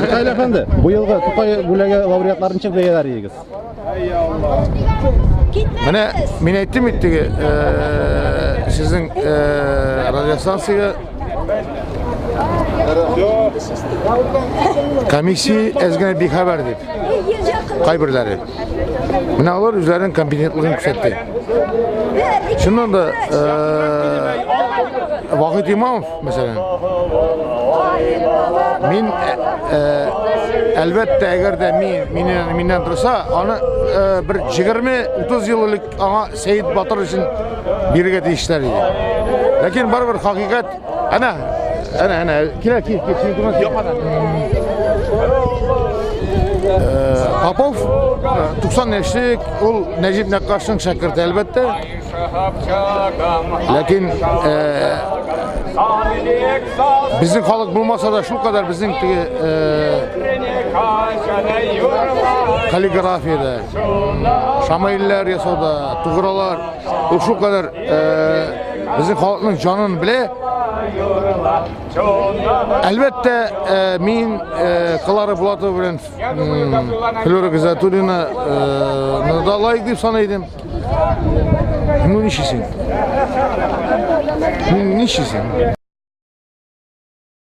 Михаил әфәнде, бу елгы Тукай бүләге лауреатларын ничек бәяләр идегез? Менә мин әйттем бит теге, сезнең радиостанциягә комиссия әз генә бихәбәр дип. Кайберләре. Менә алар үзләренең компетентлыгын күрсәтте. Чыннан да, Вахит Имамов, мәсәлән, мин әлбәттә, әгәр дә мин миннән миннән торса, аны бер 20-30 ел элек аңа Сәет Батыр өчен бирергә тиешләр иде. Ләкин барыбер хакыйкать әнә, әнә, әнә, килә, кил, кил, син күрмәсең. Попов 90 яшьлек, ул Нәҗип Нәккашның шәкерте, әлбәттә. Ләкин безнең халык булмаса да шулкадәр безнең теге каллиграфиядә, шамаилләр ясауда, тугралар, ул шулкадәр безнең халыкның җанын белә. Әлбәттә, мин Клара Булатова белән Флюра Гизатуллина да лаек дип саный идем. Ну, нишлисең? Ну, нишлисең?